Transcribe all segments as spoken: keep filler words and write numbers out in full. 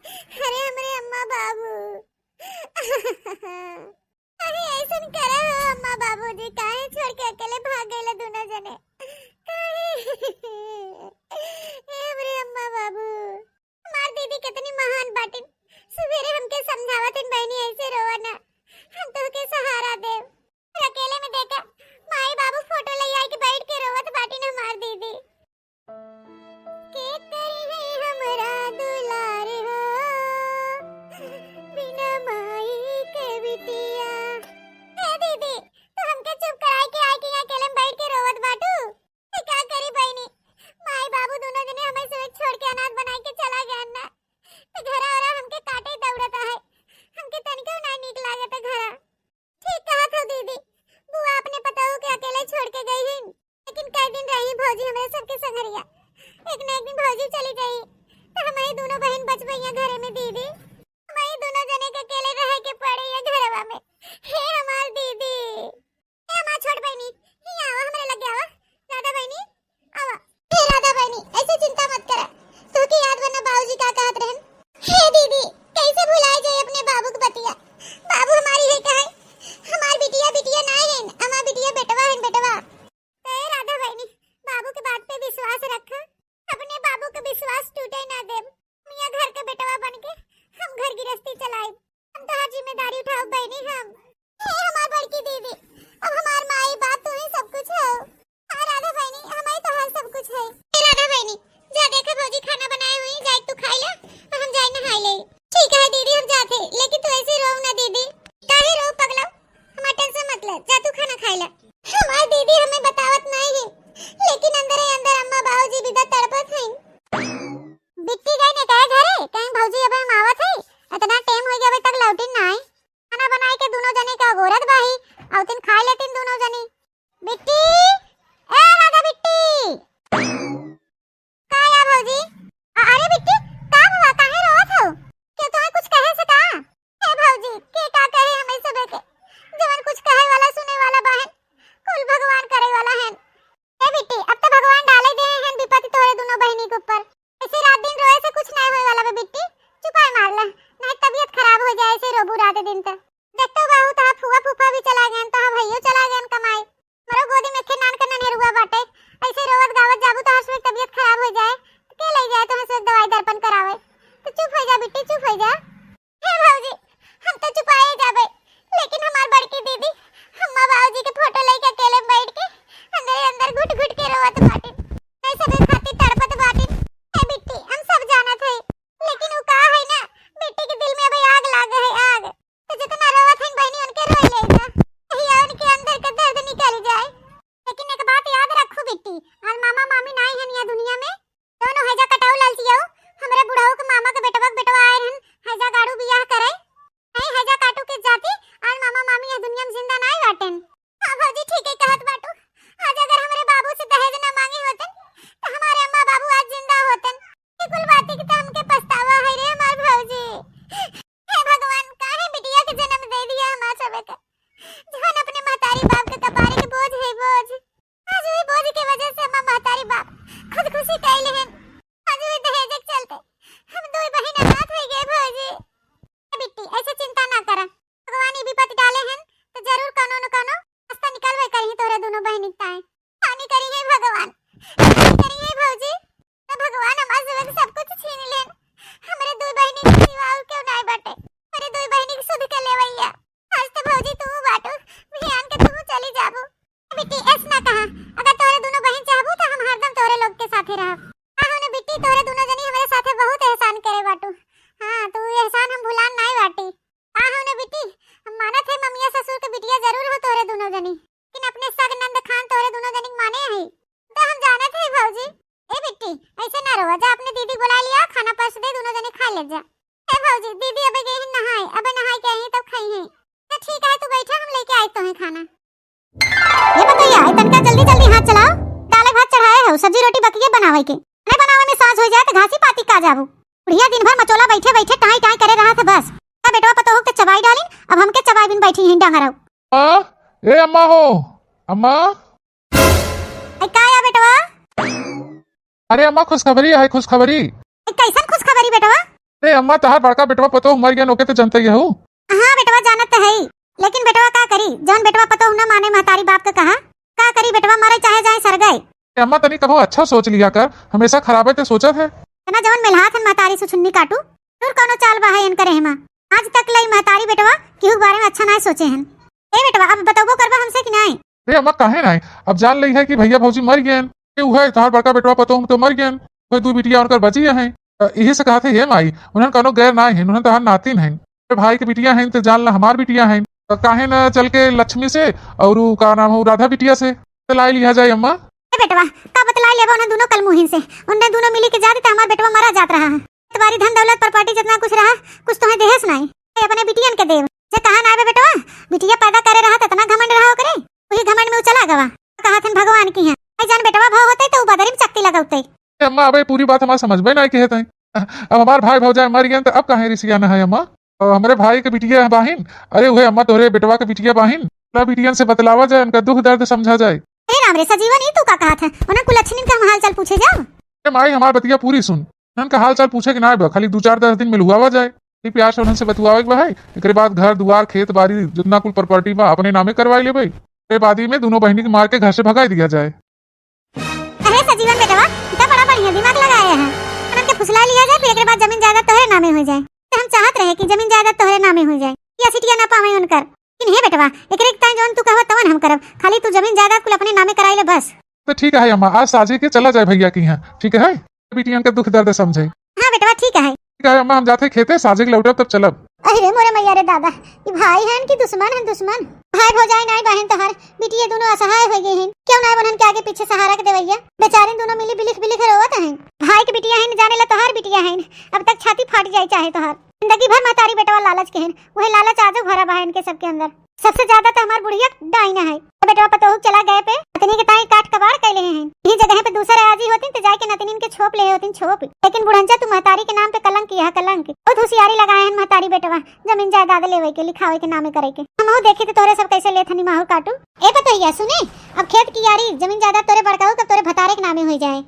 अरे हमरे अम्मा बाबू, काहे ऐसन करा हो अम्मा बाबूजी? काहे छोड़ के अकेले भाग गइला दुनो जने? काहे? ए हमरे अम्मा बाबू, हमार दीदी कितनी महान बाटिन। सुबेरे हमके समझावत हिन, "बहिनी ऐसे रोवा ना, हम तोहके सहारा देब।" और अकेले में देखा, माई बाबू फोटो ले आई के बैठ के रोवत बाटिन हमार दीदी। के करी है हमरा दुलार हो, बिना माई के बिटिया। ए दीदी, तू हमके चुप कराई के आई के यहाँ अकेले में बैठ के रोवत बाटू? ए का करी बहिनी, माई बाबू दुनो जने हमें सब छोड़ के अनाथ बनाई के चला गया ना, तो घरा वाला हमके काटे दौड़ता है, हमके तनिको ना नीक लागत घरा। ठीक कहत हो दीदी, बुआ अपने पतोहू के अकेले छोड़ के गई हिन, लेकिन कई दिन रही भौजी हमरे सबके संगरिया। एक न एक दिन भौजी चली जाई, तो हमही दुनो बहिन बचबे यहाँ घरे में दीदी। हमही दुनो जने के अकेले रहे के पड़े ये घरवा में। हे हमार दीदी, ए हमार छोट बहिनी, हियाँ आवा, हमरे लगे आवा। राधा बहिनी, आवा। हे राधा बहिनी, ऐसे चिंता मत करा। तोहके याद बा ना बाबूजी का कहत रहन? हे दीदी, कैसे भुलाए जाए अपने बाबू के बतिया? बाबू हमारी है कहे, हमार बिटिया बिटिया ना है, हमार बिटिया बेटवा है, बेटवा। तो ए राधा बहिनी, बाबू के बात पे विश्वास रखा, अपने बाबू के विश्वास टूटे ना देब। मियाँ घर के बेटवा बन के हम घर गृहस्थी चलाइब। हम तोहार जिम्मेदारी उठाओ बहिनी हम। हे हमार बड़की दीदी, अब हमार माई बाप तू ही सब कुछ हो। हाँ राधा बहिनी, हमारी तोहार सब कुछ है। हे राधा बहिनी, जा देखे भौजी खाना बनाए हुई, जाए तू खाई ले और हम जाए नहाई ले। ठीक है दीदी, हम जाते, लेकिन तू ऐसे रो ना दीदी। काहे रो पगला, हमार टेंशन मत ले, जा तू खाना खाई ले। हमार दीदी हमें बतावत नहीं है, लेकिन अंदर ही अंदर अम्मा बाबूजी भी तो तड़पत हैं। बिट्टी गई ने कहे घरे, कहीं भौजी अबे हम आवत है, इतना टाइम हो गया अबे तक लौटिन ना आई। खाना बनाई के दुनो जने का गोरत बाही, औतिन खाई लेतिन दुनो जनी। बिट्टी, ए राधा बिट्टी। का या भौजी? अ-, अरे बिट्टी, का हुआ, काहे रोवत हो? क्यों तुम्हें कुछ कहे से का? ए भौजी, के का कहे हम ऐसे बेके? जवन कुछ कहे वाला सुने वाला बाहन, कुल भगवान करे वाला है। ए बिट्टी, अब तो भगवान डाले दे हैं विपत्ति तोरे दुनो बहिनी के ऊपर। ऐसे रात दिन रोए से कुछ नहीं होए वाला बे बिट्टी, चुपाई मार ला, नहीं तबीयत खराब हो जाए ऐसे रोबू रात दिन तक। देखते हो बहू, तहा फुआ फूफा भी चला गए, तहा भैयो चला गए कमाए। मरो गोदी में खे नान का नन्हेरुआ बाटे, ऐसे रोवत गावत जाबू तो हर समय तबीयत खराब हो जाए, तो के ले जाए तुम्हें से दवाई दर्पण करावे? तो चुप हो जा बिट्टी, चुप हो जा। हे भौजी, हम तो चुपाए जाबे, लेकिन हमार बड़की दीदी अम्मा बाबूजी के फोटो लेके अकेले बैठ के अंदर अंदर घुट घुट के रोवत बाटिन। मैं सबे खातिर तड़पत बाटिन। हे बिट्टी, हम सब जानत है, लेकिन उ का है ना, बिट्टी के दिल में अबे आग लागे है, आग। तो जितना रोवत हैं बहिनी उनके रोए ले जा, कहिया उनके अंदर के दर्द निकल जाए। लेकिन एक बात याद रखू बिट्टी, आज मामा मामी नाई हन या दुनिया में, दोनों हैजा कटाऊ ललचियाऊ, हमरे बुढ़ऊ के मामा के बेटवा के बेटवा आए रहन, हैजा गाड़ू बियाह करे। नहीं हैजा काटू के जाती, आज मामा मामी यह दुनिया में जिंदा नाई बाटेन। हाँ भौजी, ठीक है कहत बाटू। आज अगर हमरे बाबू से दहेज ना मांगे होतन, तो हमारे अम्मा बाबू आज जिंदा होतन। ये कुल बातें की तो हमके पछतावा है रे हमार भौजी। हे भगवान, काहे बिटिया के जन्म दे दिया हमार सबे के? जवन अपने महतारी बाप के कपारे के बोझ है, बोझ। आज वही बोझ के वजह से हमार महतारी बाप खुदकुशी कइले हन। आज वही दहेज के चलते हम दो बहिन अनाथ हो गए भौजी। ए बिट्टी, ऐसे चिंता ना करा, भगवान ये विपत्ति डाले हन तो जरूर कौनो न कौनो रास्ता निकालबे करी तोरे दोनों बहिनी के ताए। पानी करी है भगवान, पानी करी है भौजी। तो भगवान हमार सबके सब कुछ छीन लेन। हमरे दो बहिनी के सिवा और क्यों नाई बाटे? हमरे दो बहिनी के सुध के लेवैया। आज तो भौजी तू बाटू, बिहान के तू चली जाबू। बिट्टी, ऐस ना कहा, अगर तोरे दोनों बहिन चाहबू तो हम हरदम तोरे लोग के साथे रहब। हाँ हो न बिट्टी, तोरे दोनों जनी हमरे साथे बहुत एहसान करे बाटू। हाँ, तू एहसान हम भुलान नाई बाटी। हाँ हो न बिट्टी, हम मानत है ममिया ससुर के बिटिया जरूर हो तोरे दोनों जनी, लेकिन अपने सग नंद खान तोरे दोनों जनी के माने है। तो हम जानत है भौजी। ए बिट्टी, ऐसे ना रोवा, जा अपने दीदी बुला लिया, खाना परस दे, दोनों जने खा ले जा। ए भौजी, दीदी अबे गई है नहाए, अबे नहाए के आई तब खाई है। तो ठीक है, तू बैठा, हम लेके आए तो है खाना। ये बताइए, आई तनका जल्दी जल्दी हाथ चलाओ, दाल भात चढ़ाए हो, सब्जी रोटी बकिए बनावे के, नहीं बनावे में साँझ हो जाए तो घासी पाती का जाबू। बुढ़िया दिन भर मचोला बैठे बैठे टाई टाई करे रहा था बस। का बेटवा पतोह के चबाई डालिन, अब हमके चबाई बिन बैठी हैं डंगरऊ। आ, ए अम्मा हो, अम्मा। ए, का या बेटवा? अरे अम्मा, खुशखबरी है, खुशखबरी। ए, कैसन खुशखबरी बेटवा? ए अम्मा, तहार बड़का बेटवा पतोह मर गया, ओके तो जानते ही हऊ। हाँ बेटवा, जानत तो है, लेकिन बेटवा का करी, जौन बेटवा पतोह न माने महतारी बाप के कहा, का करी बेटवा, मरे चाहे जाए सरगे। ए अम्मा, तनी कबो अच्छा सोच लिया कर, हमेशा खराबे ते सोचत है। इतना जवन मेल्हात हन महतारी से छुन्नी काटू, दूर कौनो चाल बा है इनकरे हेमा। आज तक लई महतारी बेटवा केहू के बारे में अच्छा नाय सोचे हन। ए बेटवा, अब बतौबो करबा हमसे कि नाय? ए अम्मा, काहे नाय? अब जान लई है कि भैया भौजी मर गए हैं। ए उहे तहार बड़का बेटवा पतोह तो मर गए हैं, उहे दू बिटिया उनकर बची हैं। अ, यही से कहा थे, हे माई, उन्हन कौनो गैर नाय हैं, उन्हन तहार नातिन हैं। ए भाई के बिटिया हैं तो जान ला हमार बिटिया हैं। तो काहे न चल के लक्ष्मी से और उ का नाम हो राधा बिटिया से तो लाई लिया जाए अम्मा। ए बेटवा, का बतलाई लेबा उन्हन दोनों कलमुहिन से? उन्हन दोनों मिली के जाती तो हमार बेटवा मरा जात रहा है। तुम्हारी धन दौलत प्रॉपर्टी जितना कुछ रहा, कुछ तुम्हें देहस नाई, ये अपने बिटियन के देव। जे कहा ना बे बेटवा, बिटिया पैदा करे रहा त इतना घमंड रहा ओकरे, वही घमंड में उ चला गवा। कहा थन भगवान की है, भाई जान बेटवा भाव होते तो उ बदरी में चकती लगौते। ए अम्मा, अबे पूरी बात हमार समझबे नाई के है तई। अब हमार भाई भौजाई मर गए तो अब काहे रिसियाना है अम्मा? और हमरे भाई के बिटिया बाहिन, अरे उहे अम्मा तोहरे बेटवा के बिटिया बाहिन, ला बिटियन से बतलावा जाए, उनका दुख दर्द समझा जाए। अरे राम रे सजीवन, ई तू का कहा था? उन्हें कुलच्छिनिन का हम हाल चाल पूछे जाओ। ए माई, हमार बतिया पूरी सुन। उन्हन का हाल चाल पूछे के नाय बा, खाली दू चार दस दिन मिलुआवा जाए, ई प्यार से उन्हन से बतुआवे के बा है। एकरे बाद घर दुआर खेत बाड़ी जितना कुल प्रॉपर्टी बा अपने नामे करवाई लेबे। एकरे बाद ही में दोनों बहिनी के मार के घर से भगाई दिया जाए। अरे सजीवन बेटवा, ई तो बड़ा बढ़िया दिमाग लगाए है। उन्हन के फुसला लिया जाए, फिर एकरे बाद जमीन जायदाद तोहरे नामे हो जाए। तो हम चाहत रहे कि जमीन जायदाद तोहरे नामे हो जाए, या सिटिया ना पावे उनकर। लेकिन हे बेटवा, एकरे ताई जौन तू कहबा तवन हम करब, खाली तू जमीन जायदाद कुल अपने नामे कराई ले बस। तो ठीक है अम्मा, आज साझे के चला जाए भैया के यहाँ, ठीक है? बिटियन के दुख दर्द समझे। हाँ बेटवा, ठीक है। ठीक है अम्मा, हम जाते खेते, साझे के लौटब तब चलब। अरे मोरे मैया रे दादा, ई भाई हन कि दुश्मन हन, दुश्मन। भाई भौजाई नाई बहन तोहार, बिटिया दोनों असहाय हो गए हैं। क्यों नाई उन्हन के आगे पीछे सहारा के देवैया? बेचारे दोनों मिली बिलिख बिलिख रोवत हैं। भाई के बिटिया हैं, जाने ला तोहार बिटिया हैं, अब तक छाती फाट जाए चाहे तोहार। जिंदगी भर महतारी बेटवा लालच के हैं, वही लालच आजो भरा बा इनके सबके अंदर। सबसे ज्यादा तो हमार बुढ़िया डाइन है। तो बेटवा पतोहू चला गए पे पत्नी के ताई काट कबाड़ कैले हैं। यही जगह पे दूसरे राजी होती तो जाके नतिनिन के छोप ले होती छोप। लेकिन बुढ़ंचा तू महतारी के नाम पे कलंक किया है, कलंक। बहुत होशियारी लगाए हैं महतारी बेटवा जमीन जायदाद लेवे के, लिखावे के, नामे करे के। हमहू देखी तो तोरे सब कैसे लेत हनी माहौर काटू। ए पतोहिया सुने, अब खेत की यारी जमीन जायदाद तोरे बड़काऊ कब तोरे भतारे के नामे हो जाए।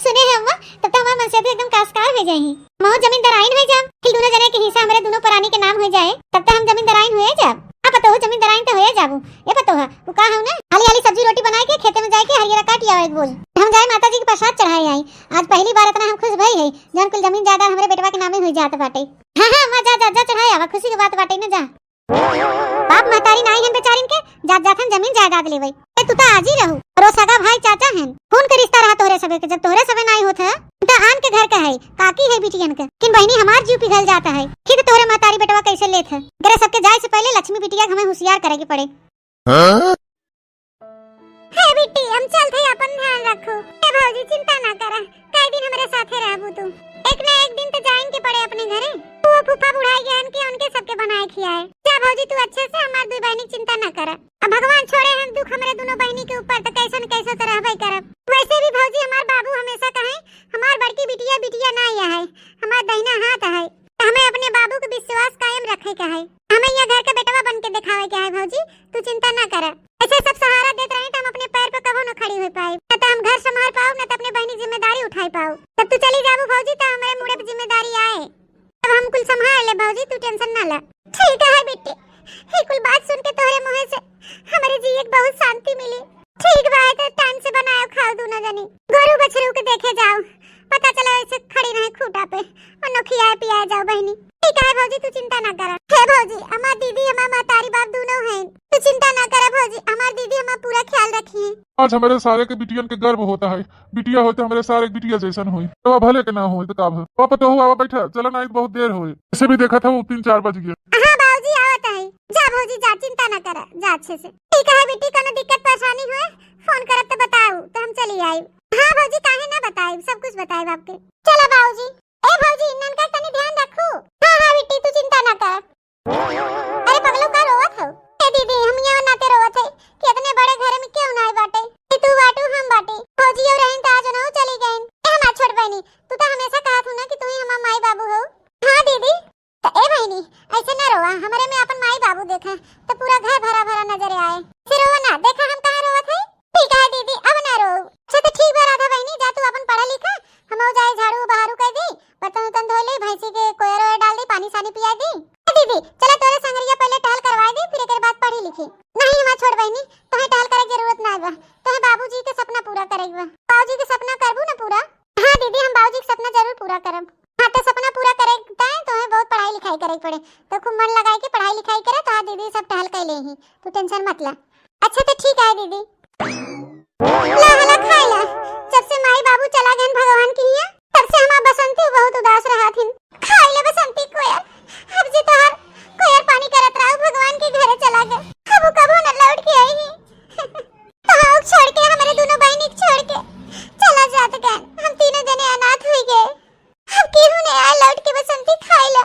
सुने है अम्मा, तब तो हमार मनसेधु एकदम कासकार हो जाए। महू जमींदाराइन होइ जाब, फिर दुनो जने के हिस्सा हमरे दुनो परानी के नाम होइ जाए, तब तो हम जमींदाराइन होइ जाब। आ पतोहू जमींदाराइन तो होइ जाबू। ए पतोहा, वो का हऊ ना, हाली हाली सब्जी रोटी बनाए के खेते में जाए के हरियरा काट आवे एक बोझ। हम जाए माता जी के प्रसाद चढ़ाए आई। आज पहली बार इतना हम खुश भई है, जौन कुल जमीन जायदाद हमरे बेटवा के नामे होइ जात बाटे। हाँ हाँ अम्मा, जा जा जा, चढ़ाए आवा, खुशी के बात बाटे ना, जा। बाप महतारी नाई हन बेचारिन के, जात जात हन जमीन जायदाद लेवे। ए, तू त आजी रहू, और वो सगा भाई चाचा हन। खून के रिश्ता रहा तोहरे सबे के, जब तोहरे सबे नाई होत है, त आन के घर का है, काकी है बिटियन के। लेकिन बहिनी हमार जीव पिघल जाता है, खुद तोहरे महतारी बेटवा कैसे लेत है। एकरे सबके जाए से पहले लक्ष्मी बिटिया के हमें होशियार करे के पड़े। हाँ? हे बिट्टी, हम चलत हई, अपन ध्यान रखू। ए भौजी, चिंता ना करा, कई दिन हमरे साथे रहबू तू। एक ना एक दिन तो जाइन के पड़े अपने घरे। वो फूफा बुढ़ाई गए उनके, उनके सबके बनाए खियाए। जा भौजी, तू अच्छे से हमार दुई बहिनी के चिंता ना करा। अब भगवान छोड़े हम दुख हमरे दुनो बहिनी के ऊपर, तो कैसन कैसे तो रहबे करब। वैसे भी भौजी, हमार बाबू हमेशा कहे, हमार बड़की बिटिया बिटिया ना यह है, हमार दहिना हाथ है। हमें अपने बाबू के विश्वास कायम रखे के है। हमें यह घर के बेटवा बन के दिखावे के है भौजी, तू चिंता ना कर। ऐसे सब सहारा देत रही तो हम अपने पैर पे कबो न खड़ी हो पाए, न तो हम घर संभाल पाऊ, न तो अपने बहनी जिम्मेदारी उठाई पाऊ। तब तू चली जाबू भौजी, तो हमारे मुड़े पे जिम्मेदारी आए, तब हम कुल संभाल ले भौजी, तू टेंशन ना ले। ठीक है बिट्टी, ये कुल बात सुन के तोहरे मुँह से हमारे जी एक बहुत शांति मिली। ठीक बा, तो टाइम से बनाओ खाओ दोनों जनी। गोरू बछरू के देखे जाओ, पता चला ऐसे खड़ी रहे खूंटा पे, उन्नो खियाए पियाए जाओ बहनी। ठीक है भौजी, तू चिंता ना करा। हे भौजी, हमार दीदी हमार महतारी बाप दोनों हैं, तू चिंता ना करा भौजी, हमार दीदी हमार पूरा ख्याल रखी है। आज हमारे सारे के बिटियन के गर्व होता है, बिटिया होते हमारे सारे बिटिया जैसन होई। तो भले के ना होई तो का भल। पापा तो हुआ बैठा, चला ना, बहुत देर होई। ऐसे भी देखा था वो तीन चार बज गए। हाँ बाबूजी, आवत है। जा भौजी जा, चिंता ना करा, जा अच्छे से। ठीक है बेटी, कोनो दिक्कत परेशानी होए, फोन करब तो बताऊ, तो हम चली आई। हाँ भौजी, काहे ना बताई, सब कुछ बताई आपके। चला बाबूजी। ए भौजी, ननका तनी ध्यान रखू। हाँ हाँ बेटी, तू चिंता ना कर। अरे पगलो, का रोवत हो? ए दीदी, हम यहाँ नाते रोवत है कि इतने बड़े घर में क्यों ना बाटे? कि तू बाटू, हम बाटी, भौजी और रहीन तो आज ना चली गईन। ए हमार छोट बहनी, तू तो हमेशा कहत हूँ ना कि तू ही हमार माई बाबू हो। हाँ दीदी। तो ए बहनी, ऐसे ना रोवा, हमारे में अपन माई बाबू देखा तो पूरा घर भरा भरा नजर आए। फिर रोवा ना, देखा हम कहाँ रोवत है। ठीक है दीदी, अब ना रो। अच्छा तो ठीक बा राधा बहनी, जा तू अपन पढ़ा लिखा, हम जाए झाड़ू बहारू कर दी, बर्तन उर्तन धो ले, भैंसी के कोई पिया दी। ए दीदी, चला तोरे संगरिया पहिले टहल करवाए दी, फिर एकर बाद पढ़ी लिखी। नहीं हमार छोट बहिनी, तोहे टहल करे के जरूरत ना बा। तोहे बाबूजी के सपना पूरा करे के बा। बाबूजी के सपना करबू ना पूरा? हाँ दीदी, हम बाबूजी के सपना जरूर पूरा करब। हाँ, तो सपना पूरा करे के ताईं तोहे बहुत पढ़ाई लिखाई करे के पड़े, तो खूब मन लगाए के पढ़ाई लिखाई करे, तो हाँ दीदी सब टहल कर ले ही, तू tension मत ला। अच्छा तो ठीक है दीदी। ला हला खाए ला। जब से माई बाबू चला गए भगवान की हिया, तब से हमार बसंती बहुत उदास रहा थिन। खाए ले बसंती कोयर, अब जे तोहार कोयर पानी करत रहा भगवान के घरे चला गए, अब वो कबो न लौट के आई ही। तोहार छोड़ के, हमरे दोनों बहिनी के छोड़ के चला जात गए, हम तीनों जने अनाथ हुई गए। अब केहू नहीं आए लौट के बसंती खाए ला,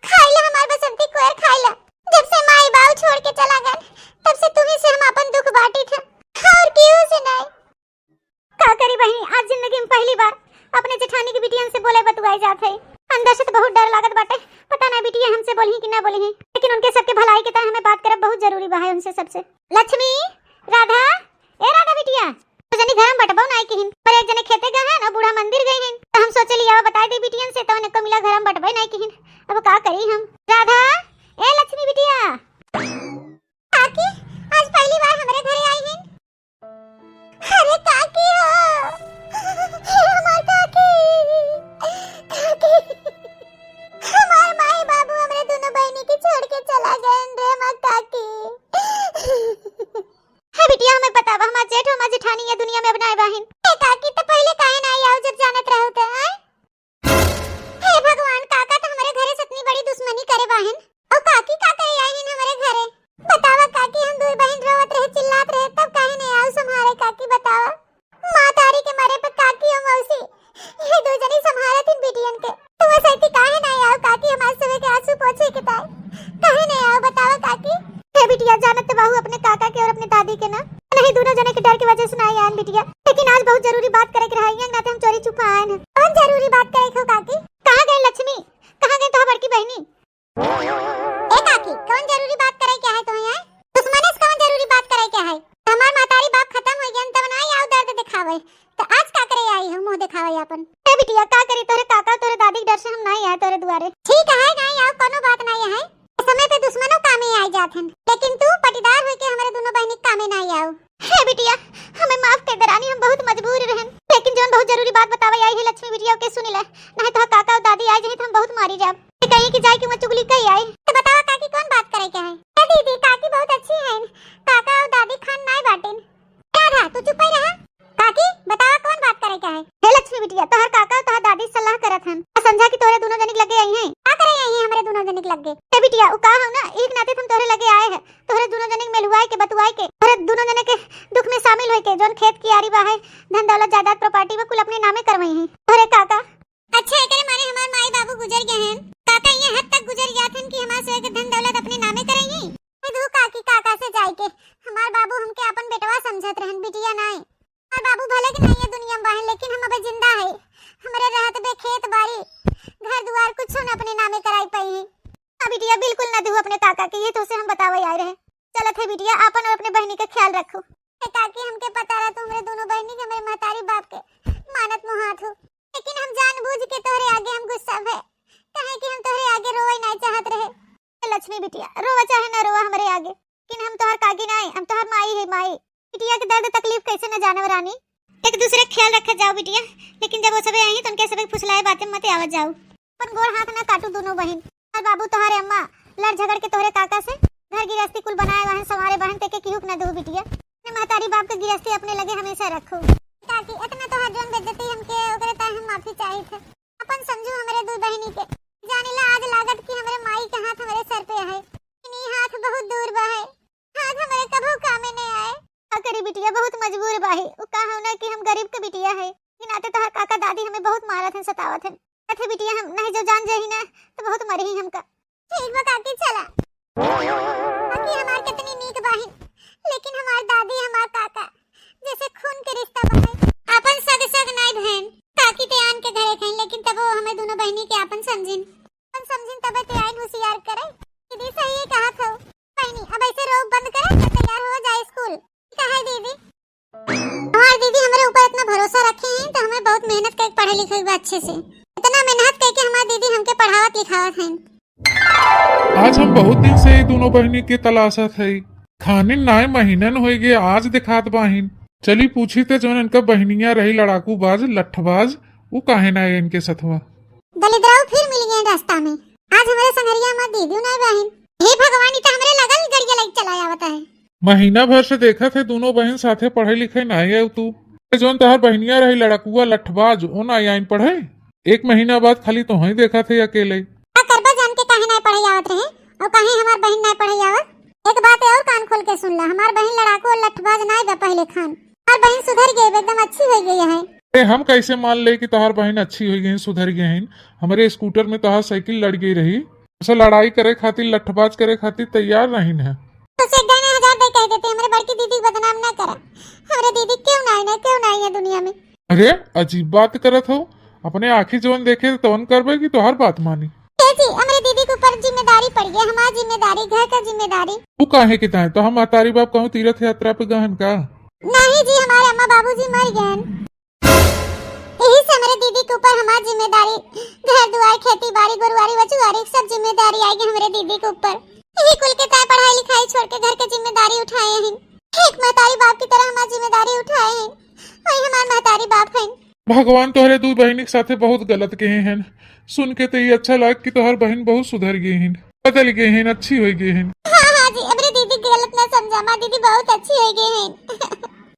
खाए ला हमार बसंती कोयर खाए ला। जब से माई बाबू छोड़ के चला गए, तब से तुम्ही से हम अपन दुख बांटी थे, और केहू से नहीं। का करी बहिनी, आज जिंदगी में पहली बार अपने जेठानी के बिटियन से बोले बतुआए जात है। अंदर से तो बहुत डर लागत बाटे, पता ना बिटिया हमसे बोली कि ना बोली, लेकिन उनके सबके भलाई के तरह हमें बात करब बहुत जरूरी बा है उनसे सबसे। लक्ष्मी, राधा, ए राधा बिटिया, तो जनी घर में बटबो नाई किहिन, पर एक जने खेते गए हैं और बूढ़ा मंदिर गए हैं, तो हम सोचे लिया बताए दे बिटियन से, तो उनको मिला घर में बटबे नाई किहिन। अब का करी हम? राधा, ए लक्ष्मी बिटिया। काकी, आज पहली बार हमरे घरे आई हैं। अरे काकी हो, हे हमार काकी, काकी, हमार माई बाबू हमरे दोनों बहिनी के छोड़ के चला गए रे माँ काकी। हे बिटिया, हमें बतावा, हमार जेठ, हमार जेठानी ये दुनिया में अब ना आए बाहिन। हे काकी, तो पहले काहे ना आई आओ, जब जानत रहो तो, आए? हे भगवान, काका तो हमरे घरे से इतनी बड़ी दुश्मनी करे बाहिन। और काकी का करे आई हिन हमरे घरे? बतावा काकी, हम दुई बहिन रोवत रहे, चिल्लात रहे, तब काहे नहीं आओ संभारे काकी, बतावा? माँ तारी के मरे पे काकी और मौसी ये दो जनी संभारत हिन बिटियन के। तो वो सैती काहे नहीं आओ काकी, हमारे सुबह के आंसू पोछे के ताई काहे नहीं आओ, बतावा काकी? हे बिटिया, जानत तो बाहू अपने काका के और अपने दादी के ना, नहीं दोनों जने के डर की वजह से नहीं आयन बिटिया, लेकिन आज बहुत जरूरी बात करे के रहा, ये नाते हम चोरी छुपा आयन। कौन जरूरी बात करे हो काकी? कहाँ गए लक्ष्मी? कहाँ गए तोहार बड़की बहिनी? ए काकी, कौन जरूरी बात करे के है तोहे आए? दुश्मने से कौन जरूरी बात करे के है? हमार मातारी बाप खत्म हो गए, तब ना आओ दर्द दिखावे। तो आज का करे आई हो मुंह दिखावे अपन? ए बिटिया, का करी, तोरे काका, तोरे दादी के डर से हम ना आए तोरे दुआरे। ठीक है, ना आओ, कोनो बात ना है। समय पे दुश्मनों कामे आई जात हन, लेकिन तू पटीदार होके हमरे दोनों बहिनी कामे ना आओ। हे बिटिया, हमें माफ कर दे रानी, हम बहुत मजबूर रहन, लेकिन जौन बहुत जरूरी बात बतावे आई है लक्ष्मी बिटिया, ओके सुन ले, नहीं तो काका और दादी आ जाए तो हम बहुत मारी जाब। ये कहिए कि जाए कि मैं चुगली कही आई। तो बतावा काकी, कौन बात करे के है? ए दीदी, काकी बहुत अच्छी हैं, काका और दादी खान नाय बाटिन। राधा, तू चुप ही रहा। काकी, बतावा कौन बात करे के है? हे लक्ष्मी बिटिया, तोहर काका और तोहर दादी सलाह करत हन, आ समझा कि तोहरे दोनों जनिक लगे आई हैं। का करे आई हैं हमरे दोनों जनिक लगे? हे बिटिया, उ का हो ना, एक नाते हम तोहरे लगे आए हैं, तोहरे दोनों जने के मेलुआए के, बतुआए के, तोहरे दोनों जने के दुख में शामिल होए के, जौन खेत कियारी बा है, धन दौलत जायदाद प्रॉपर्टी बा, कुल अपने नामे करवाई हैं तोहरे काका। अच्छा, एकरे मारे हमार माई बाबू गुजर गए हैं। काका ये हद तक गुजर गया थे कि हमार सोए के धन दौलत अपने नामे करई हैं। ए दू काकी, काका से जाए के, हमार बाबू हमके अपन बेटवा समझत रहन, बिटिया नाई। हमार बाबू भले के नहीं है दुनिया में बाहन, लेकिन हम अबे जिंदा है। हमरे रहत बे खेत बाड़ी, घर दुआर कुछ न अपने नामे कराई पाई हैं। हाँ बिटिया, बिल्कुल ना दू अपने काका के, ये तो से हम बतावे आए रहे। चलत है बिटिया, आपन और अपने बहनी का ख्याल रखो। ए काकी, हमके पता रहा तू हमरे दोनों बहनी के, हमरे महतारी बाप के मानत मोहात हो, लेकिन हम जानबूझ के तोहरे आगे हम गुस्सा भए, काहे कि हम तोहरे आगे रोवे ना चाहत रहे। ए लक्ष्मी बिटिया, रोवा चाहे ना रोवा हमरे आगे, लेकिन हम तोहर काकी नाई, हम तोहर माई है माई। बिटिया के दर्द तकलीफ कैसे न जानब रानी। एक दूसरे के ख्याल रखत जाओ बिटिया, लेकिन जब वो सबे आई तो उनके सबे फुसलाए बातें मत आवत जाओ। अपन गोड़ हाथ ना काटू दोनों बहन। और बाबू तोहरे अम्मा लड़ झगड़ के तोहरे काका से घर गिरस्ती कुल बनाए बहन, संवारे बहन, तेके किहुक ना दू बिटिया। अपने महतारी बाप के गिरस्ती अपने लगे हमेशा रखो। काकी, इतना तोहर जौन बेइज्जती हमके ओकरे ताई हम माफी चाहित है। अपन समझू हमरे दू बहनी के। जानिला आज लागत कि हमरे माई के हाथ हमरे सर पे है। लेकिन ई हाथ बहुत दूर बा है। हाथ हमरे कभू कामे नहीं आए। का करी बिटिया, बहुत मजबूर बा है। उ का हो ना कि हम गरीब के बिटिया है। ई नाते तोहर काका दादी हमें बहुत मारत हैं, सतावत हैं। कहते बिटिया हम नहीं जो जान जाही ना तो बहुत मरही हमका। ठीक बा काकी, चला। काकी हमार कितनी नीक बाहिन, लेकिन हमार दादी हमार काका जैसे खून के रिश्ता बा है। आपन सग सग नाई बहन, काकी ते आन के घरे खाइन, लेकिन तब वो हमें दोनों बहनी के आपन समझिन। आपन समझिन तबे ते आइन होशियार करे। दीदी सही है कहा था। बहनी अब ऐसे रोक बंद करे, तो तैयार हो जाए स्कूल। कहा है दीदी? हमार दीदी हमरे ऊपर इतना भरोसा रखे हैं, तो हमें बहुत मेहनत करके पढ़े लिखे बा अच्छे से। इतना मेहनत करके हमार दीदी हमके पढ़ावत लिखावत हैं। आज हम बहुत दिन से ई दुनो बहिनी के तलाशत हई। खानिन नाय महीनन होइ गए, आज देखात बाहिन। चली पूछी ते जौन इनका बहिनिया रही लड़ाकू बाज, लठबाज, उ काहे ना आए इनके सथवा? दलिद्राऊ फिर मिल गए रास्ता में। आज हमरे संगरिया मा दीदी नाय बाहिन। हे भगवान, ई त हमरे लगल गड़िया लग चला आवत है। महीना भर से देखत है दुनो बहिन साथे पढ़े लिखे नाय आए तू। ए जौन तोहार बहिनिया रही लड़कुआ लठबाज, ओ ना आइन पढ़े। एक महीना बाद खाली तोहई देखत है अकेले। का करबा जान के काहे नाय पढ़े आवत रहे और काहे हमार बहिन नाय पढ़े आवत? एक बात और कान खोल के सुन ला, हमार बहिन लड़ाकू और लठबाज नाय बा पहले खान। हमार बहिन सुधर गई, एकदम अच्छी हो गई है। ए, हम कैसे मान ले कि तोहार बहिन अच्छी हो गई, सुधर गई है? हमरे स्कूटर में तोहार साइकिल लड़ गई रही, उसे लड़ाई करे खातिर, लठबाज करे खातिर तैयार रहिन है। तो से एक गहने हजार दे कह देते, हमरे बड़की दीदी के बदनाम ना करा। हमरे दीदी क्यों ना आई ना, क्यों ना आई है दुनिया में। अरे, अजीब बात करत हो, अपने आँखी जवन देखे तवन करबे कि तोहार बात मानी? ए जी, हमरे दीदी के ऊपर जिम्मेदारी पड़ गई, हमार जिम्मेदारी, घर का जिम्मेदारी। तू काहे के ताए? तो हम महतारी बाप कहूँ तीर्थ यात्रा पे गहन का? नहीं जी, हमारे अम्मा बाबूजी मर गए। यही से हमरे दीदी के ऊपर हमार जिम्मेदारी, घर दुआर, खेती बाड़ी, गोरुआरी, वचुआरी, सब जिम्मेदारी आई गई हमरे दीदी के ऊपर। यही कुल के ताए पढ़ाई लिखाई छोड़ के घर के जिम्मेदारी उठाए हैं। एक महतारी बाप की तरह हमार जिम्मेदारी उठाए हैं। वही हमार महतारी बाप हैं। भगवान तोहरे दू बहिनी के साथे बहुत गलत किहे हैं। सुन के तो ये अच्छा लाग कि तोहर बहिन बहुत सुधर गई हैं, बदल गई हैं, अच्छी हो गई हैं। हाँ, हाँ जी, हमरे दीदी के गलत ना समझा, हमार दीदी बहुत अच्छी हो गई हैं।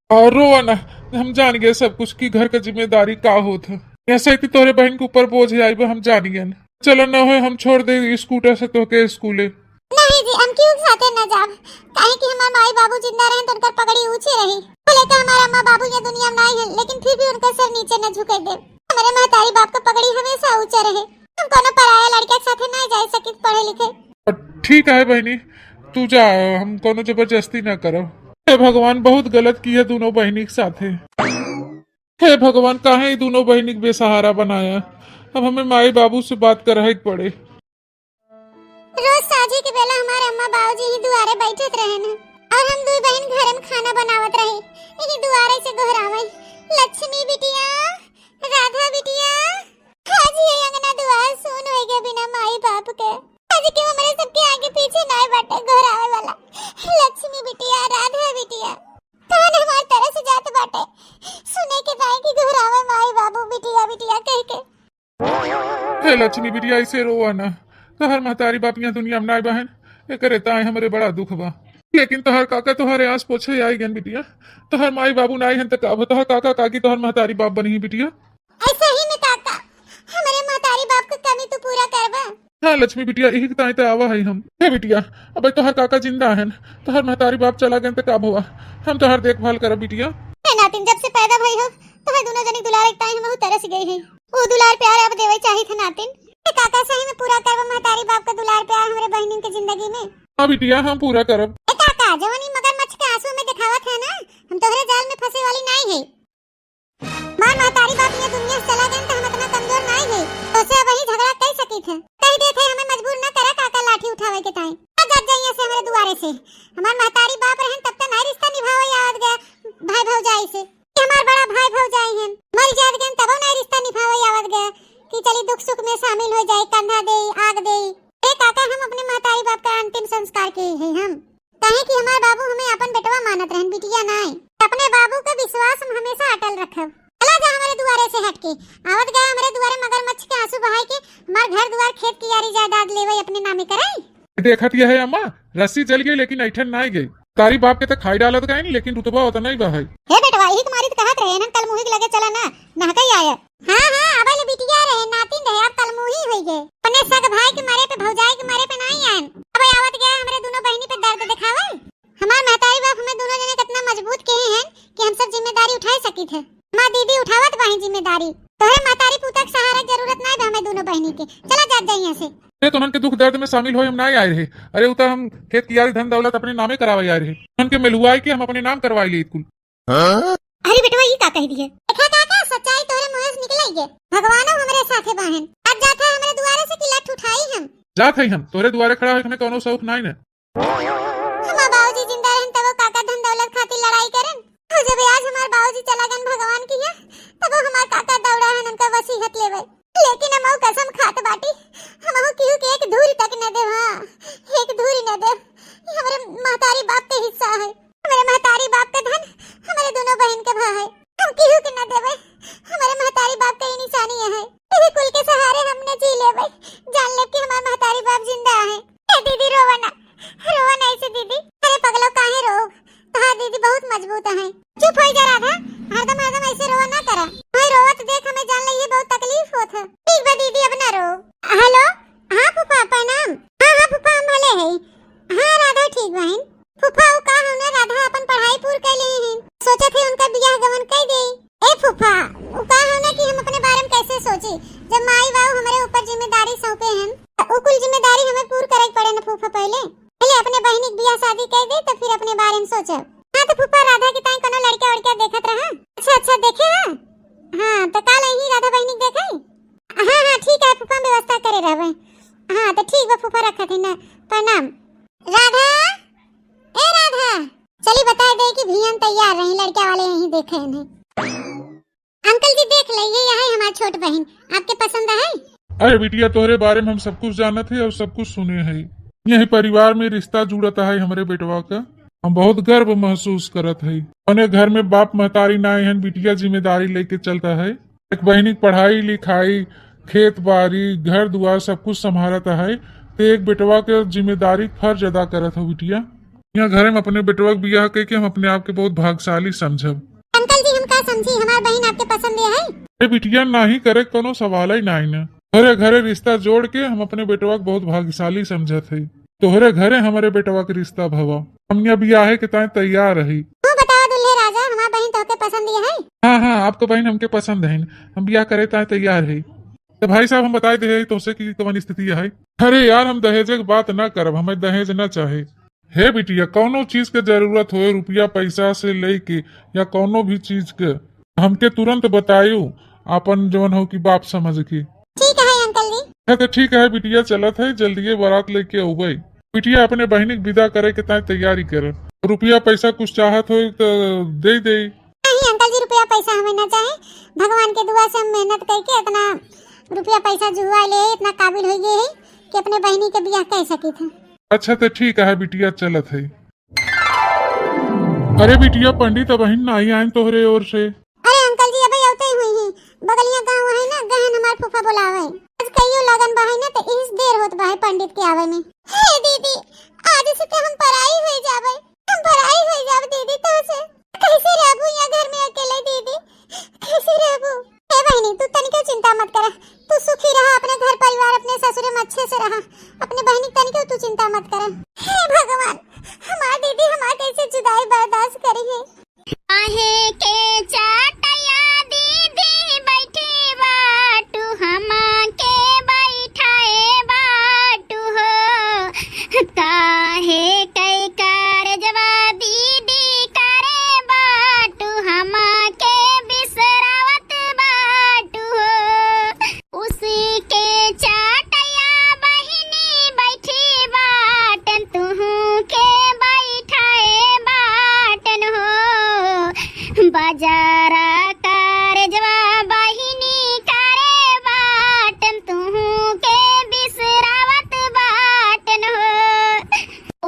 और रोवा ना, हम जान गए सब कुछ कि घर का जिम्मेदारी का होत है। ऐसे ही तोहरे बहिन के ऊपर बोझ आई बा, हम जान गए। चलो ना होए, हम छोड़ दे स्कूटर से तोहके स्कूले। नहीं जी, हम क्यों साथे ना जाब, काहे कि हमार माई बाबू जिंदा रहे तो उनकर पगड़ी ऊंची रही। भले तो हमार अम्मा बाबू ये दुनिया में नहीं है, लेकिन फिर भी उनका सर नीचे न झुके दे। हमारे महतारी बाप का पगड़ी हमेशा ऊंचा रहे। हम कोनो पराया लड़के के साथे नहीं जा सकित पढ़े लिखे। ठीक है बहिनी, तू जा, हम कोनो जबरदस्ती ना करब। हे भगवान, बहुत गलत किहे दोनों बहिनी के साथे। हे भगवान, काहे ई दोनों बहिनी के बेसहारा बनाया? अब हमें माई बाबू से बात करहे के पड़े। रोज साँझी के बेला हमारे अम्मा बाबूजी ही दुआरे बैठत रहेन और हम दुई बहिन घर में खाना बनावत रही। यही दुआरे से गोहरावे, "लक्ष्मी बिटिया, राधा बिटिया।" आज ये अंगना दुआर सून हो गया बिना माई बाप के। आज के हमरे सबके आगे पीछे नाय बाटे गोहरावे वाला, "लक्ष्मी बिटिया, राधा बिटिया।" कान हमार तरस जात बाटे सुने के ताई कि गोहरावे, "माई बाबू, बिटिया, बिटिया" कह के। हे लक्ष्मी बिटिया, ऐसे रोवा ना। तोहर महतारी बाप यहाँ दुनिया में नाय बहन, एकरे ताई हमरे बड़ा दुख बा। लेकिन तोहर काका तोहरे आस पोछे आई गन बिटिया। तोहर माई बाबू नाय हन त का, तोहर काका काकी तोहर महतारी बाप बनी ही बिटिया। ऐसे ही में काका, हमरे महतारी बाप के कमी तू पूरा करबा। हाँ लक्ष्मी बिटिया, यही के ताई त आवा है हम। हे बिटिया, अब तोहर काका जिंदा हन, तोहर महतारी बाप चला गन त का भवा, हम तोहर देखभाल करब बिटिया। हे नातिन, जब से पैदा भई हो, तोहर दोनों जनी दुलारे के ताई हम बहुत तरस गई है। वो दुलार प्यार अब देवे चाहित है नातिन। ए काका, सही में पूरा करब महतारी बाप का दुलार प्यार हमरे बहिनिन के जिंदगी में? हाँ बिटिया, हम पूरा करब। ए काका, जवन ई मगरमच्छ के आंसू में दिखावत है ना, हम तोहरे जाल में फंसे वाली नाई है। मार महतारी बाप ये दुनिया से चला गए तो हम इतना कमजोर नाई है, तो से अब वही झगड़ा कर सकी थे। कह देत है, हमें मजबूर न करा काका लाठी उठावे के ताई। आ जात जाइए से हमरे दुआरे से। हमार महतारी बाप रहन तब तो नाई रिश्ता निभावे आवत गया भाई भौजाई से। हमार बड़ा भाई भौजाई हैं, मर जात गए तबो नाई रिश्ता निभावे आवत गया कि चली दुख सुख में शामिल हो जाए, कंधा दे, आग दे। ए काका, हम अपने महतारी बाप का अंतिम संस्कार के ही है हम, काहे कि हमार बाबू हमें अपन बेटवा मानत रहन, बिटिया नाई। अपने बाबू का विश्वास हम हमेशा अटल रखब। चला जा हमरे दुआरे से हट के, आवत गया हमरे दुआरे मगरमच्छ के आंसू बहाई के हमार घर दुआर खेत कियारी जायदाद लेवे अपने नामे कराई। देखत यह है अम्मा, रस्सी जल गई लेकिन ऐठन नाई गई। तारी बाप के त खाई डालत गए लेकिन रुतबा उतना ही बा है। हे बेटवा, यही तुम्हारी तो कहत रहे ना, कल मुही के लगे चला ना, नहकई आया। हाँ, हाँ, अब ले बिटिया रहे, नातिन रहे, अब कलमुही होई गए। अपने सग भाई के मरे पे, भौजाई के मरे पे नाई आयन। अब आवत गया हमरे दोनों बहिनी पे दर्द दिखावे। हमार महतारी बाप हमें दोनों जने कितना मजबूत किहे हैं कि हम सब जिम्मेदारी उठाई सकी थे। हमार दीदी उठावत बाही जिम्मेदारी। तोहरे महतारी पूता के सहारा के जरूरत नाई बा हमें दोनों बहिनी के। चला जात जाई यहाँ से। अरे तो उनके दुख दर्द में शामिल होए हम नाई आए रहे। अरे उता हम खेत कियारी धन दौलत अपने नामे करावे आए रहे। उनके मिलुआई के हम अपने नाम करवाई ले कुल। अरे बेटवा, ई का कह दिए? देखा काका, सच्चाई तोहरे मुंह से निकल आई है। भगवानो हमरे साथे बाहन। आज जात है हमरे दुआरे से कि लठ उठाई हम। जात है हम, तोहरे दुआरे खड़ा है, हमें कौनो शौक नाई न। हमार बाबूजी जिंदा रहन तबो काका धन दौलत खातिर लड़ाई करन। और जब आज हमार बाबूजी चला गन भगवान की है, तबो हमार काका दौड़ा है उनका वसीयत लेवे। लेकिन हम कसम खात बाटी, हम केहू के एक धूल तक न देव, हाँ, एक धूरी न देव। ये हमरे महतारी बाप के हिस्सा है। हमरे महतारी बाप के धन हमरे दोनों बहिन के भा है। हम केहू के न देवे। हमरे महतारी बाप के ही निशानी है। यही कुल के सहारे हमने जी लेवे। जान लेब कि हमार महतारी बाप जिंदा है। ए दीदी, रोवा ना, रोवा ना ऐसे दीदी। अरे पगलो, काहे रो? तोहार दीदी बहुत मजबूत है। चुप हो जा राधा, हरदम हरदम ऐसे रोवा ना करा। कोई रोवत देख हमें जान ले ये बहुत तकलीफ होत है। ठीक बा दीदी, अब ना रो। हेलो, हाँ फूफा प्रणाम। हाँ हाँ फूफा, हम भले है। हाँ राधा ठीक बहिन। फूफा, उ का हो ना, राधा अपन पढ़ाई पूर कर ली है, सोचत है उनका बियाह गवन कर दे। ए फूफा, उ का हो ना कि हम अपने बारे में कैसे सोची, जब माई बाबू हमारे ऊपर जिम्मेदारी सौंपे हैं, तो उ कुल जिम्मेदारी हमें पूर करे के पड़े ना फूफा। पहले, पहले अपने बहिनी के बियाह शादी कर दे, तो फिर अपने बारे में सोचब। हाँ तो फूफा, राधा के ताई कोनो लड़का उड़का देखत रहा। अच्छा अच्छा, देखे हा? हाँ तो काल यही राधा बहिनी के देखे। हाँ हाँ ठीक है फूफा, हम व्यवस्था करे रहबे। हाँ तो ठीक बा फूफा, रखत है ना, प्रणाम। राधा, ए राधा, चली बताए दे कि भियन तैयार रही, लड़का वाले यहीं देखे हैं। अंकल जी देख ले, ये है हमार छोट बहिन, आपके पसंद है? अरे बिटिया, तोहरे बारे में हम सब कुछ जानत है और सब कुछ सुने है। यही परिवार में रिश्ता जुड़त है हमरे बेटवा का, हम बहुत गर्व महसूस करत है। अपने घर में बाप महतारी ना हन, बिटिया जिम्मेदारी लेके चलता है। एक बहिनी के पढ़ाई लिखाई, खेत बारी, घर दुआर सब कुछ संभालत है, ते एक बेटवा के जिम्मेदारी फर्ज अदा करत हो बिटिया। यहाँ घरे में अपने बेटवा के बियाह कइके हम अपने आप के बहुत भाग्यशाली समझब। अंकल जी, हम का समझी, हमार बहिन आपके पसंद है? ए बिटिया, नाही करे कोनो सवाल ही नाही न। घरे घरे रिश्ता जोड़ के हम अपने बेटवा के बहुत भाग्यशाली समझत है। तोहरे घरे हमरे बेटवा के रिश्ता भवा, हम यहाँ बियाहे के ताई तैयार रही। तू बतावा दुल्हे राजा, हमार बहिन तोहके पसंद है? हाँ हाँ, आपका बहिन हमके पसंद है, हम बियाह करे ताई तैयार है। तो भाई साहब, हम बताए दे तोहसे कि कवन स्थिति है। अरे यार, हम दहेजे के बात ना करब, हमें दहेज ना चाहे। हे बिटिया, कौनो चीज के जरूरत होए, रुपया पैसा से लेके या कौनो भी चीज के, हमके तुरंत बतायु, आपन जवन हो कि बाप समझ के। ठीक है अंकल जी। अच्छा तो ठीक है बिटिया, चलत है, जल्दिए बारात लेके अउबे। बिटिया, अपने बहिनी के विदा करे के ताई तैयारी कर, रुपया पैसा कुछ चाहत हो तो दे दे। नहीं अंकल जी, रुपया पैसा हमें ना चाहे, भगवान के दुआ से हम मेहनत करके इतना रुपया पैसा जुआ ले, इतना काबिल हो गए है कि अपने बहिनी के बियाह कर सकी थे। अच्छा तो ठीक है बिटिया, चलत है। अरे बिटिया, पंडित अबहिन नाही आइन तोहरे ओर से। अरे अंकल जी, अबे अवते ही हुई ही, बगलिया गाँव है ना, गहन हमार फूफा बुलावे। आज कहियो लगन बा है ना, तो इस देर होत बा है पंडित के आवे में। हे दीदी, आज से तो हम पराई हो जाबे, हम पराई हो जाब दीदी तोसे। कैसे रहबू यहाँ घर में अकेले दीदी, कैसे रहबू? हे बहिनी, तू तनिको चिंता मत करा, तू सुखी रहा, अपने घर परिवार, अपने ससुरे में अच्छे से रहा, अपने बहिनी तनिको तू चिंता मत करा। हे भगवान, हमार दीदी हमार कैसे जुदाई बर्दाश्त करी है? काहे के चाटैया दीदी बैठी बाटू, हमा के बैठाए बाटू हो। काहे कै कारजवा दीदी करे बाटू, हमा के बिसरावत बाटू हो। उसके चाटैया बहिनी बैठी बाटन, तुहू के बैठाए बाटन हो। बाजारा कारजवा बहिनी करे बाटन, तुहू के बिसरावत बाटन हो।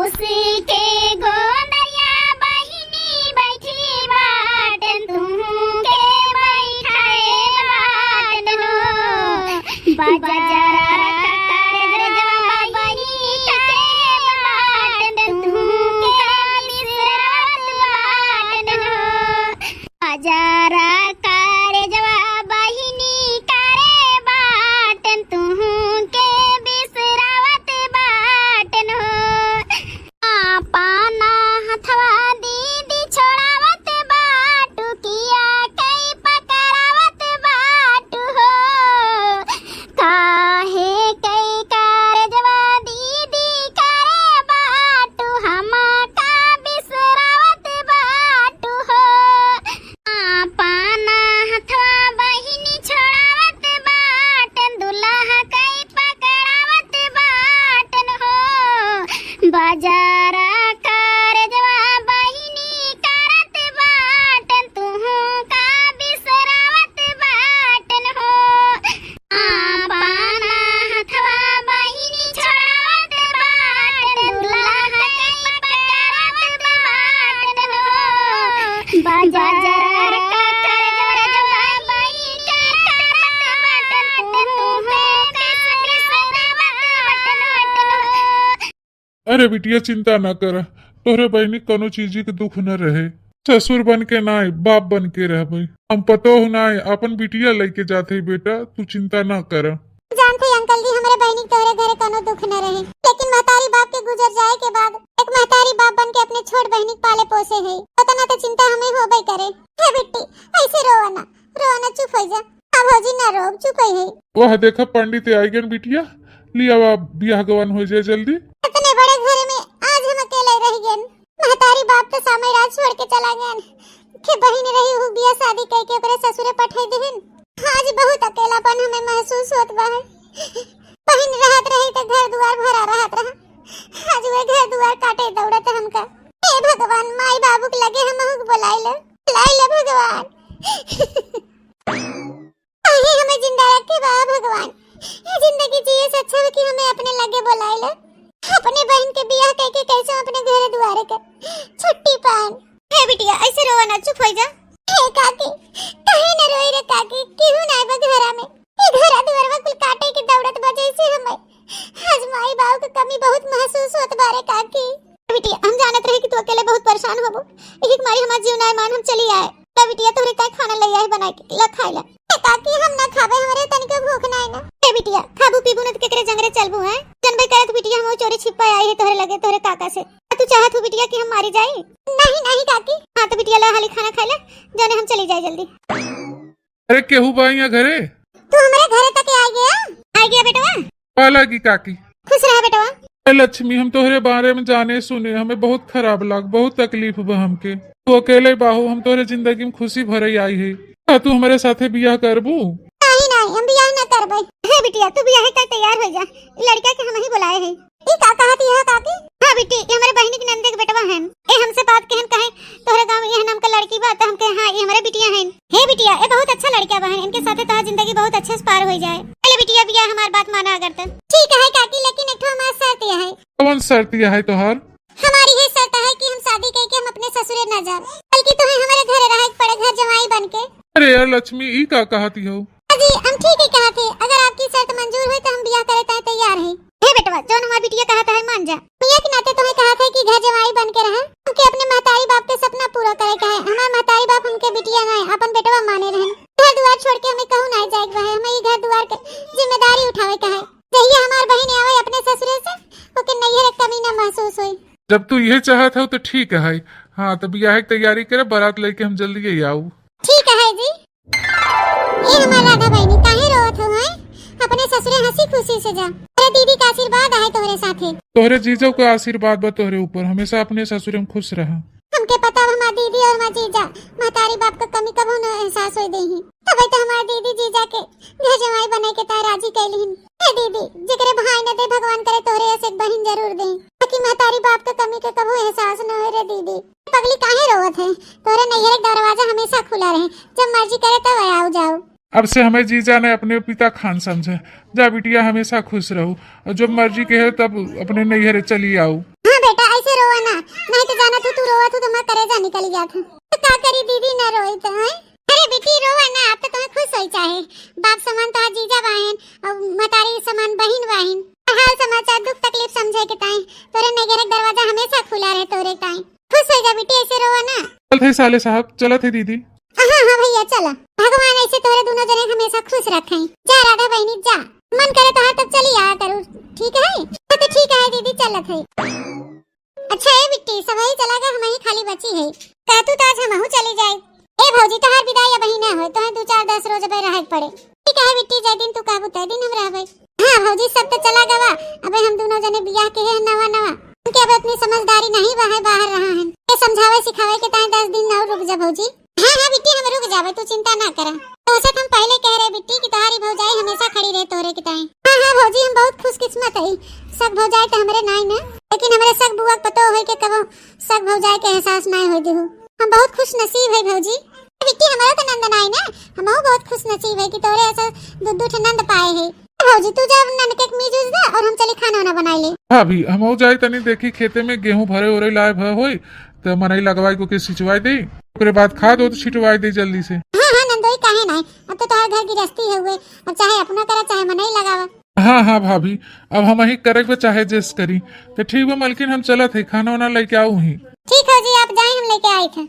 उसके गोंदरिया बहिनी बैठी बाटन, तुहू के बैठाए बाटन हो। बाजारा कारजवा बहिनी करे बाटन, तुहू के बिसरावत बाटन हो। बाजारा कारजवा बहिनी करे बाटन, तुहू के बिसरावत बाटन हो। आपना हथवा दीदी छोड़ावत बाटू, किया कई पकड़ावत बाटू हो। काहे कई कारजवा दीदी करे बाटू, हमा का बिसरावत बाटू हो। आपना हथवा बहिनी छोड़ावत बाटन, दुल्हा कई पकड़ावत बाटन हो। बाजारा कारजवा बहिनी करत बाटन, तुहू का बिसरावत बाटन हो। आपना हथवा बहिनी छोड़ावत अरे बिटिया, चिंता ना कर, तोहरे बहिनी के कौनो चीजी के दुख न रहे। ससुर बन के नाय, बाप बन के रहबे। हम पतोह नाय, अपन बिटिया लइके जात हई बेटा, तू चिंता ना कर। जानत हई अंकल जी, हमरे बहिनी के तोहरे घरे कौनो दुख न रहे, लेकिन महतारी बाप के गुजर जाए के बाद एक महतारी बाप बन के अपने छोट बहिनी के पाले पोसे है, उतना तो चिंता हमें होबे करे। हे बिट्टी, ऐसे रोवा ना, रोवा ना, चुप हो जा। अब भौजी ना रोब, चुप है। वह देखा पंडित आई गन बिटिया, लिया वा बियाह गवन हो जाए जल्दी। इतने बड़े घर में आज हम अकेले रह गए। महतारी बाप तो सामने राज छोड़ के चला गए। के बहिन रही हु बियाह शादी करके ओकरे ससुरे पठाई दिहिन। आज बहुत अकेलापन हमें महसूस होत बा है। बहिन रहत रही तो घर दुआर भरा रहत रहा। आज वे घर दुआर काटे दौड़त हमका। हे भगवान, माई बाबू के लगे हमहू के बोलाइले, बोलाइले भगवान। काहे हमें जिंदा रखे बा भगवान? ये जिंदगी जिए से अच्छा हो कि हमें अपने लगे बोलाइले। अपने बहन के बियाह करके कैसे अपने घर दुआरे के छुट्टी पाएन। हे बिटिया, ऐसे रोवा ना, चुप हो जा। हे काकी, काहे न रोई रे काकी, केहू ना आइबा घरा में। ये घरा दुआरवा कुल काटे के दौड़त बा जैसे हमें। आज माई बाबू के कमी बहुत महसूस होत बारे काकी। बिटिया, हम जानत रहे कि तू अकेले बहुत परेशान होबो। यही मारी हमार जीव नाय मान, हम चली आए। ले बिटिया, तोहरे ताई खाना ले आई बनाए के, ला खाए ला। ए काकी, हम ना खाबे, हमरे तनिको भूख नाय ना। ए बिटिया, खाबू पीबू न त केकरे जंगरे चलबू हैं? जन भाई करत बिटिया, हम चोरी छिपा आई है तोहरे लगे, तोहरे काका से। तू चाहत हो बिटिया कि हम मारी जाई? नहीं, नहीं काकी। हाँ तो बिटिया, ला हाली खाना खाए ला, जाने हम चली जाए जल्दी। अरे केहू बा यहाँ घरे? तू हमरे घरे तक आ गया? आ गया बेटवा। पाला की काकी। खुश रहा बेटवा। ए लक्ष्मी, हम तोहरे बारे में जाने सुने, हमें बहुत खराब लाग, बहुत तकलीफ बा हमके। तू अकेले बाहू, हम तोहरे जिंदगी में खुशी भरे आई है। का तू हमरे साथे बियाह करबू? नहीं, नहीं, हम बियाह ना करबे। हे बिटिया, तू बियाह का तैयार हो जा, ई लड़का के हम ही बुलाए हैं। ई का कहत यह काकी? हाँ बिट्टी, ये हमरे बहिनी के नंदे के बेटवा हन। ए हमसे बात कहन कहे, तोहरे गाँव में यह नाम का लड़की बा, तो हम कहे, हाँ, ये हमरे बिटिया हन। हे बिटिया, ये बहुत अच्छा लड़का बा हन, इनके साथे तोहार जिंदगी बहुत अच्छे से पार हो जाए। चले बिटिया, बिया हमार बात माना अगर तो। ठीक है काकी, लेकिन एक ठो हमार शर्त यह है। कौन शर्त यह है तोहार? हमारी ये शर्त है कि हम शादी करके हम अपने ससुरे ना जाब, बल्कि तुम्हें हमारे घरे रहे के पड़े, घर जमाई बन के। अरे यार लक्ष्मी, ई का कहती हो? जी, हम ठीक ही कहत है। अगर आपकी शर्त मंजूर होई तो हम बियाह करे ताई तैयार है। हे बेटवा, जौन हमार बिटिया कहत है मान जा। मियाँ के नाते तुम्हें कहत है कि घर जमाई बन के रहे, हमके अपने महतारी बाप के सपना पूरा करे का है। हमार महतारी बाप हमके बिटिया ना, अपन बेटवा माने रहन। घर दुआर छोड़ के हमें कहूँ ना जाए के बा है, हमें ई घर दुआर के जिम्मेदारी उठावे का है। जहिया हमार बहिन आवे अपने ससुरे से, ओके नैहर एक कमी ना महसूस होई। जब तू ये चाहत हो तो ठीक है। हाँ, तो बियाह की तैयारी करे, बारात लेके हम जल्दी ही आऊ। ठीक है जी। ए हमार राधा बहिनी, काहे रोवत हो, हैं? अपने ससुरे हंसी खुशी से जा। अरे दीदी का आशीर्वाद आहे तोहरे साथे। तोहरे जीजो का आशीर्वाद बा तोहरे ऊपर, हमेशा अपने ससुरे में खुश रहा। हमके पता बा हमार दीदी और हमार जीजा महतारी बाप का कमी कबो न एहसास होए देही। तबे तो हमार दीदी जीजा के घर जमाई बने के ताय राजी कैलिन। हे दीदी, जेकरे भाई न दे भगवान करे तोहरे ऐसे एक बहिन जरूर दे, ताकि महतारी बाप का कमी के कबो एहसास न होए रे दीदी। पगली काहे रोवत है? तोहरे नैहर के दरवाजा हमेशा खुला रहे, जब मर्जी करे तब आओ जाओ। अब से हमें जीजा ने अपने पिता खान समझे। जा बिटिया, हमेशा खुश रहू, और जब मर्जी कहे तब अपने नैहरे चली आऊ। हाँ बेटा, ऐसे रोवा ना, नहीं तो जानत हो तू रोवत हो तो हमार करेजा निकल जात है। तो का करी दीदी, ना रोई तो, हैं? अरे बेटी रोवा ना, अब तो तुम्हें खुश होई चाहे, बाप समान तोहार जीजा बाहेन और महतारी समान बहिन बाहिन। हाल समाचार दुख तकलीफ समझे के ताई तोरे नैहर के दरवाजा हमेशा खुला रहे तोरे ताई। खुश हो जा बेटी, ऐसे रोवा ना। चलत है साले साहब, चलत है दीदी। हाँ, हाँ भैया, चला। भगवान ऐसे तोरे दोनों जने हमेशा खुश रखे। जा राधा बहिनी, जा। मन करे तोहार तब चली आया करू, ठीक है? हाँ, तो ठीक है दीदी, चलत है। अच्छा ए बिट्टी, सबही चला गए, हमही खाली बची है। कहतू तो आज हमहू चली जाए। ए भौजी, तोहार विदाई अबही ना होए, तोहे दू चार दस रोज अबे रहे के पड़े। ठीक है बिट्टी, जय दिन तू कहबू तय दिन हम रहबे। हाँ भौजी, सब तो चला गवा, अबे हम दोनों जने बियाह के है नवा नवा, उनके अब इतनी समझदारी नहीं बा है, बाहर रहा है। ये समझावे सिखावे के ताई दस दिन और रुक जा भौजी। हाँ, हाँ बिट्टी, हम रुक जाबे, तू चिंता ना करा। तोसे तो हम पहले कह रहे बिट्टी कि तोहारी भौजाई हमेशा खड़ी रहे तोरे के ताई। हाँ, हाँ भौजी, हम बहुत खुशकिस्मत हई, सब भौजाई तो हमरे नाई ना, लेकिन हमरे सब बुआ के पतो होई के कबो सब भौजाई के एहसास नाई होई दिहू। हम बहुत खुश नसीब है भौजी। बिट्टी, हमरा तो नंद नाई ना, हमहू बहुत खुश नसीब है कि तोरे ऐसा दू दू ठे नंद पाए है। भौजी, तू जा ननके के मीज उज दे और हम चली खाना वाना बनाई ले। भाभी, हमहू जाई तनी देखी खेते में गेहूं भरे ओरे लाए भय होई, तो मनई लगवाई को के सिंचवाई दे, ओकरे बाद खाद ओद छिटवाई दे जल्दी से। हाँ, हाँ नंदोई, काहे नाई, अब तो तोहार घर गिरस्ती है हुए, अब चाहे अपना करा चाहे मनई लगावा। हाँ हाँ भाभी, अब हमहीं करक बा चाहे जेस करी। त ठीक बा मलकिन, हम चलत है, खाना वाना लइके आऊ ही। ठीक है जी, आप जाए, हम लइके आई थे।